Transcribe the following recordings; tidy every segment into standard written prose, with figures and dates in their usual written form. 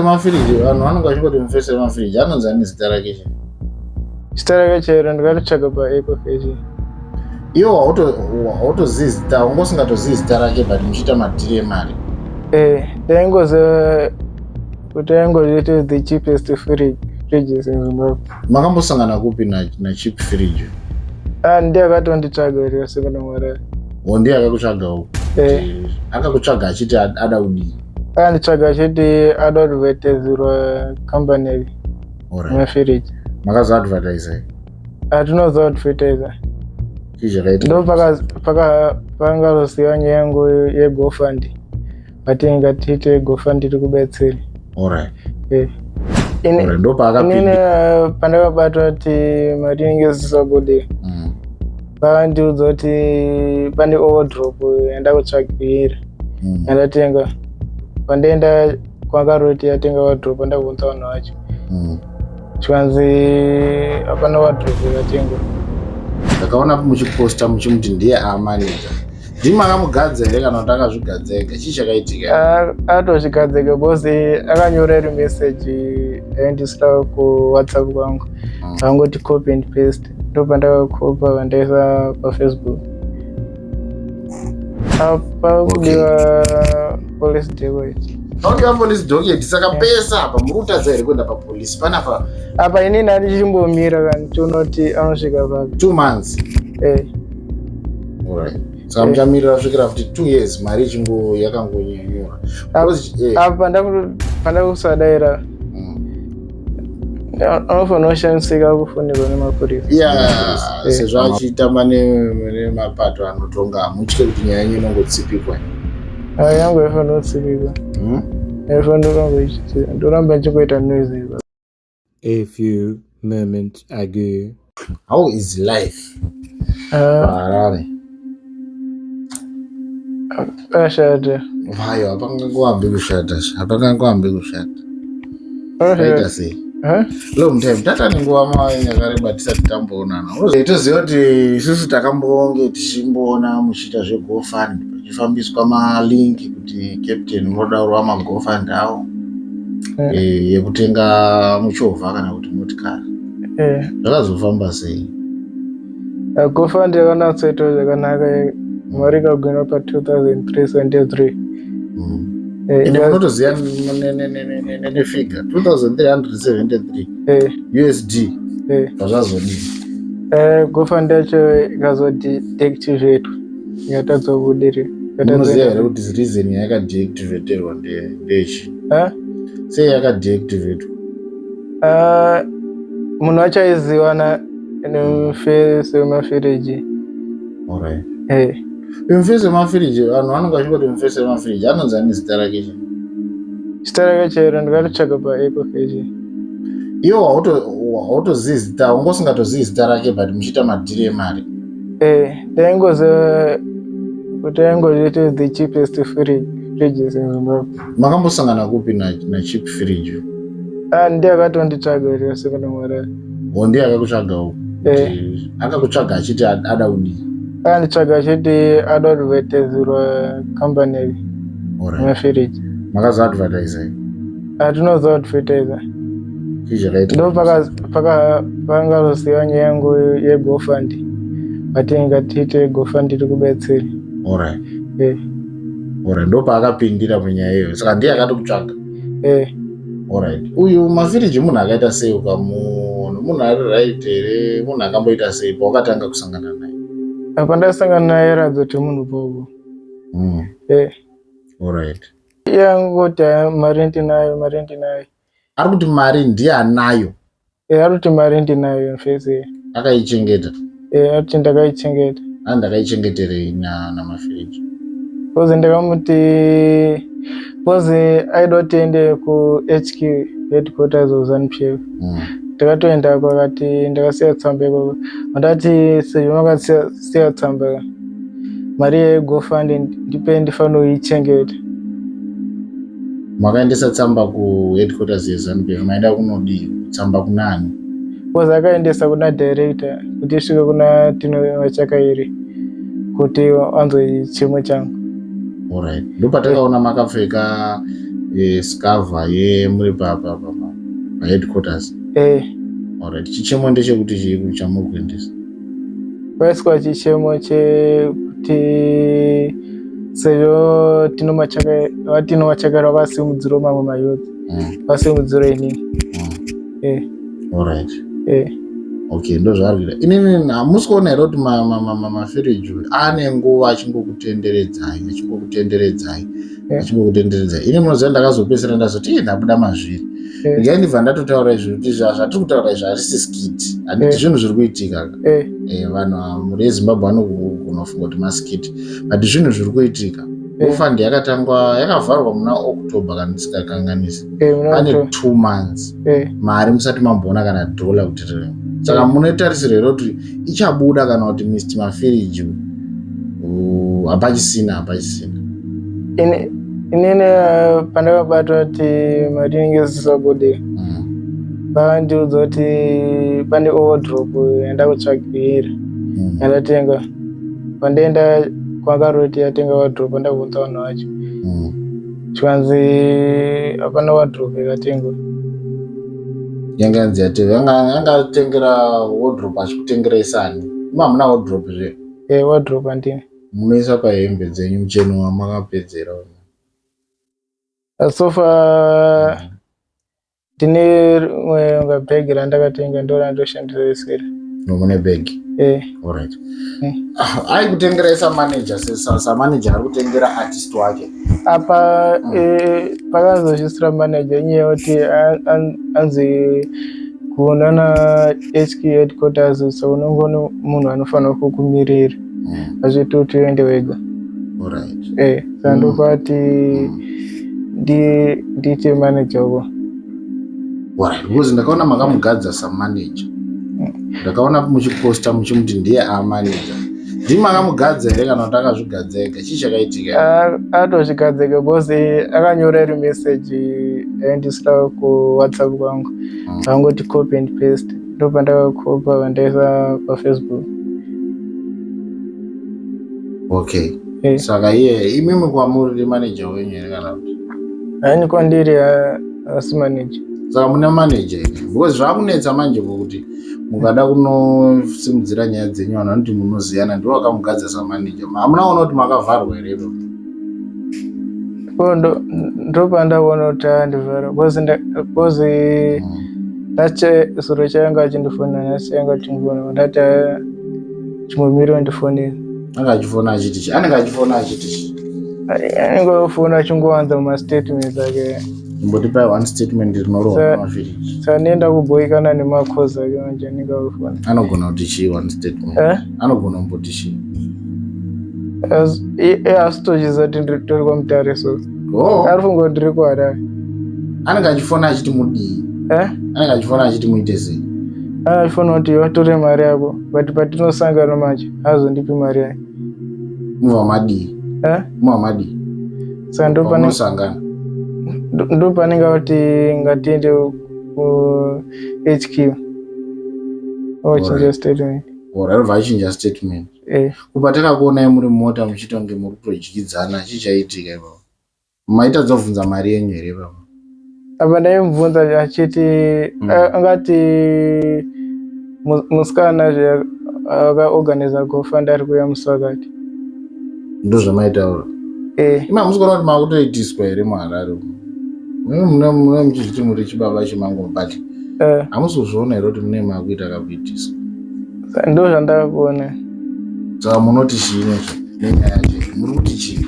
Mafiriji vanhu vanenge vachingoti mufesi wemafiriji anonzi ani zita rake chii? Zita rake chairo ndingaritsvaga paEcocash. Iwo hautozivi zita, wanga usingatozivi zita rake but muchiita madhiri emari. Eh, ndaingoziva kuti aingoita the cheapest fridge fridges in Zimbabwe. Makambosangana kupi na, na cheap fridge? Ah, ndiye akatonditsvaga kuti asikana mwari. O ndiye akakutsvaga uko. Eh. Akakutsvaga achiti ada kudii? Anditsvaga achiti ada advertiserwa company yake. Mafiriji. Makazo advertise. Atinozo advertise. Chii chakaitika? Ndo paka paka pangazosiya nyaya yangu yeGoFund. Vatinga tiite GoFund tikubetsere. Alright. Eh. Alright, ndo paakapinda. Inini pandakabatwa kuti mari inenge isisabude. Vakandiudza kuti pane overdrop yandakutsvagira yandatenga. Pandaenda kwakaroti yatenga wardrobe ndakubvunza vanhu vacho. Zvikanzi hapana wardrobe yakatengwa. Ndakaona muchiposta muchimuti ndiye amanager. Ndimi makamugadza here kana kuti akazvigadza ega? Chii chakaitika? Atozvigadza ega because akanyora iri message aindisira kuWhatsApp kwangu. Angoti copy and paste. Ndopandakakopa vandaisa paFacebook. Apa kudiwa police docket. Paudiwa police docket saka pese apa muri kutadza here kuenda papolice panapa? Apa inini handichimbomira kani tionoti anosvika papi. 2 months. Eh. Alright. Saka muchamirira kusvikira futi 2 years mari ichingo yakangonyanyura. Apa pandakusadaira anofanira kushamisika kufonерwa nemapurisa. Yeah, sezvo achitamba nemapato anotonga hamutye kuti nyaya yenyu inongotsipikwa? Yangu yaifanira kutsipikwa. Yaifanira kuramba ichitsipikwa. Ndoramba ndichingoita noise. A few moments ago. How is life? Harare. Ashata. Hayo hapangangoambi kushata. Hapangangoambi kushata. Aita sei? Long time tata nenguva mai yakareba tisati tamboonana. Toziva kuti isusu takambonge tichimboona muchiita zveGoFund pachifambiswa malink kuti captain unodaurwa maGoFund awo yekutenga muchovha kana kuti motikari. Zvakazofamba sei? GoFund yakanatsoitawo zvakanaka, mari ikagwina pa 2373. Ende munotoziva nefigure 2373 USD zvazvazodii? GoFund yacho ikazoti deactivatwa ikatadza kubudirira. Munoziva here kuti reason yakadeactivaterwa ndechi? Sei yakadeactivatwa? Munhu wacho aiziwana nemufesi wemafiriji. Alright. Mufesi wemafiriji vanhu vanenge vachingoti mufesi wemafiriji anonzi ani zita rake chii? Zita rake chairo ndingaritsvaga paEcocash. Iwo hautozivi zita, wanga usingatozivi zita rake but muchiita madhiri emari. Ndaingoziva kuti aingoita the cheapest fridges in Zimbabwe. Makambosangana kupi na cheap fridge? Ndiye akatonditsvaga kuti asikana mwari. O ndiye akakutsvaga uko. Akakutsvaga achiti ada kudii? Anditsvaga achiti ada advertiserwa company yake. Alright. Mafiriji. Makazo advertise. Atinozo advertise. Chii chakaitika? Ndo paka pangazosiya nyaya yangu yeGoFund. Vatinga tiite GoFund tikubetsere. Alright. Alright, ndo paakapindira munyaya iyoyo. Saka ndiye akatokutsvaga. Alright. Uyu mafiriji munhu akaita sei ukamuona? Munhu ari right here? Munhu akamboita sei pawakatanga kusangana naye? Apa ndasangana naye ratidza kuti munhu bobo. Alright. Iye angoti mari ndinayo, mari ndinayo. Ari kuti mari ndiye anayo. Ari kuti mari ndinayo mfesi. Akaichengeta. Ari kuti ndakaichengeta. Ah, ndakaichengeterei namafiriji? Because ndakamuti because aida kuti tiende ku HQ headquarters of ZANU PF. Ndakatoenda kwakati ndakasiya tsamba ikoko. Ndati sezvo makasiya tsamba mari yeGoFund ndipe ndifanira kuichengeta. Makaendesa tsamba ku headquarters yeZANU PF maenda kunodii? Tsamba kunani? Because akaendesa kuna director kuti isvike kuna Tino Vachakairi kuti anzwe chimwe changu. Alright. Ndopatakaona makapfeka Scava yemuri paheadquarters. Eh. Alright, chichemo ndechekuti chii chamuri kuendesa? Paiswa chichemo chekuti sezvo tinomachakara vasimudziro mamwe mayouth vasimudziro inini. Eh. Alright. Eh. Okay, ndozvaari kuita. Inini hamusi kuona here kuti mafiriji ane nguva achingokutenderedzai, achingokutenderedzai, achingokutenderedzai? Ini munoziva ndakazopedzisira ndazoti iye ndabuda mazviri. Regai ndibva ndatotaura izvi kuti zvatiri kutaura izvi harisi skit, handiti zvinhu zviri kuitika. Vanhu mhuri yeZimbabwe vanofunga kuti maskit, but zvinhu zviri kuitika. GoFund yakatangwa, yakavharwa muna October kana ndisingakanganisi. Pane 2 months mari musati mamboona kana dhola kuti ririmo. Saka munotarisira here kuti ichabuda kana kuti Mr Mafiriji hapachisina, hapachisina? Inini pandakabatwa kuti mari inenge isisabude, vakandiudza kuti pane wardrobe yandakutsvagirira yandatenga. Pandaenda kwakaroti yatenga wardrobe, ndabvunza vanhu vacho, zvikanzi hapana wardrobe yakatengwa. Yanga yanzi yatenga, yanga atengera wardrobe achikutengerai sani? Imi hamuna wardrobe zve? Eh, wardrobe handina. Munoisa pahembe dzenyu mucheno wamakapedzera. So far ndine rimwe unga bhegi randakatenga, ndo randoshandisira. No, mune bhegi? Eh. Alright. Aikutengerai samanager, samanager ari kutengera artist wake? Apa pakazozvisira manager inyaya yekuti anzi kuonana HQ headquarters, so unongoona munhu anofanira kukumirira, azviti kuti uende wega. Alright. Saka ndopati ndiite manager uko. Alright, because ndakaona makamugadza samanager, ndakaona muchiposta muchimuti ndiye amanager. Ndimi makamugadza here kana kuti akazvigadza ega? Chii chakaitika? Atozvigadza ega because akanyora iri message aindisira kuWhatsApp kwangu, angoti copy and paste, ndopandakakopa vandaisa paFacebook. Okay. Saka iye imimi kwamuri ndi manager wenyu here kana kuti? Haini, kwandiri asi manager. Saka mune manager here? Because zvakunetsa manje kuti mukada kunosimudzira nyaya dzenyu, vanhu vanoti munoziyana, ndiwo vakamugadza samanager. Hamuna kuona kuti makavharwa here ipapo? Ko ndopandaona kuti andivhara because ndache zuro chaanga achindifonera, nhasi anga achindifonera, ndati chimomiri wandifonera. Anga achifona achiti chi? Anenge achifona achiti chi? Anenge afona achingowanza mumastatements ake. Imbotipai one statement rinorohwa mafiriji. Saka ndienda kubhoikana nemakozi ake manje anenge afona. Anogona kuti chii one statement? Eh? Anogona kumboti chii? Asitochiziva kuti tori kwaMutare, so ari funga kuti ndiri kuHarare. Anenge achifona achiti mudii? Eh? Anenge achifona achiti muite sei? Achifona kuti watore mari yako, but patinosangana manje azondipi mari yake. Mubva madii? Eh? Mubva madii? Saka ndopane Pamunosangana. Ndopanenge kuti ngatiende ku HQ ochinja statement. Alright, obva achinja statement. Eh. Kupa takakuonai muri mumota muchiita kunge muri kutodyidzana, chii chaiitika ipapo? Maitadza kubvunza mari yenyu here ipapo? Apa ndaimubvunza achiti angati musikana zve akaorganiza GoFund ari kuuya musi wakati. Ndozvamaitaura? Eh. Imi hamusi kuona kuti makutoitiswa here muHarare umu? Mune muchizviti muri chibaba chemango, but hamusi kuzviona here kuti mune makuita kakuitiswa? Ndo zvandakakuona. Saka munoti chii nezvo nenyaya yacho? Muri kuti chii?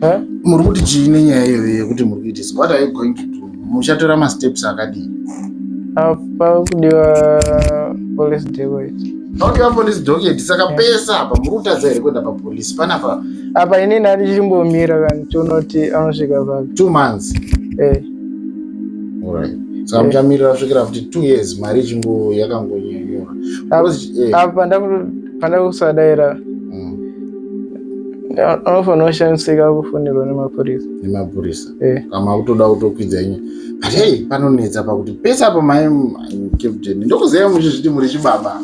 Eh? Muri kuti chii nenyaya iyoyo yekuti muri kuitiswa? What are you going to do? Muchatora masteps akadii? Apa kudiwa police docket. Pakudiwa police docket. Saka pese apa muri kutadza here kuenda papolisi panapa? Apa inini handichimbomira kani, tiona kuti anosvika papi. 2 months? Eh. Alright, saka muchamirira kusvikira futi 2 years mari ichingo yakangonyanyura? Apa pandakusadaira anofanira kushandisika kufonерwa nemapurisa. Nemapurisa? Eh. Kama kutoda kutokwidza inye, but hey, panonetsa pakuti pese apa mai captain, ndokuziva muchizviti muri chibaba.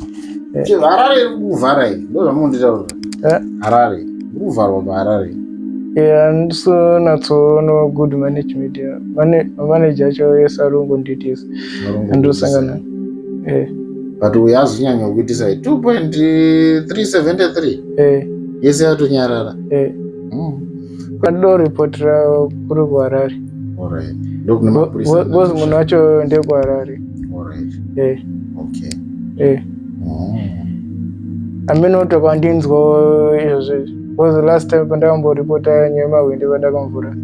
Harare iri kuvhara iyi, ndo zvamunonditaurira? Eh. Harare iri kuvharwa paHarare. Handisonatsoona good management. Manager acho ese ari kungonditisa andosangana. But uyo azonyanya kuitisa 2.373 yese yatonyarara. Pandoripotera kuri kuHarare. Alright, ndokune mapurisa. Because munhu wacho ndekuHarare. Alright. Okay. Amene kutokandinzwa izvozvo, because last time pandakamboripota nyaya yemahwindi pandakamvura,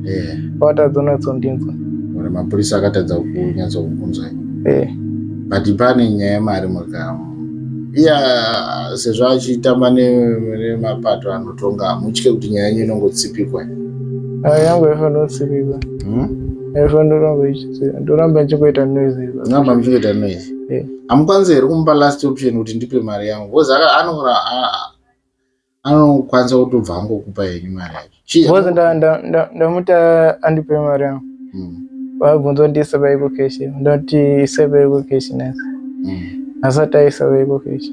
vakatadzonatsondinzwa. Ore mapurisa akatadza kunyatsokubvunzwa. Eh. But pane nyaya yemari mukamu iya, sezvo achitamba nemapato anotonga, hamutye kuti nyaya yenyu inongotsipikwa? Yangu haifanira kutsipikwa. Haifanira kuramba ichitsipikwa. Ndoramba ndichingoita noise. Ndoramba muchingoita noise. Eh. Hamukwanisi here kumupa last option kuti ndipe mari yangu? Because anokwanisa kutobva angokupa yenyu mari yacho. Because ndamuti andipe mari yangu, vabvunza kuti ndiise paEcoCash, ndoti ise paEcoCash nasi. Asati aisa paEcoCash.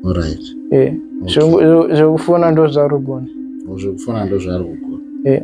Alright. Eh. Zvekufona ndo zvaari kugona. Zvekufona ndo zvaari kugona. Eh.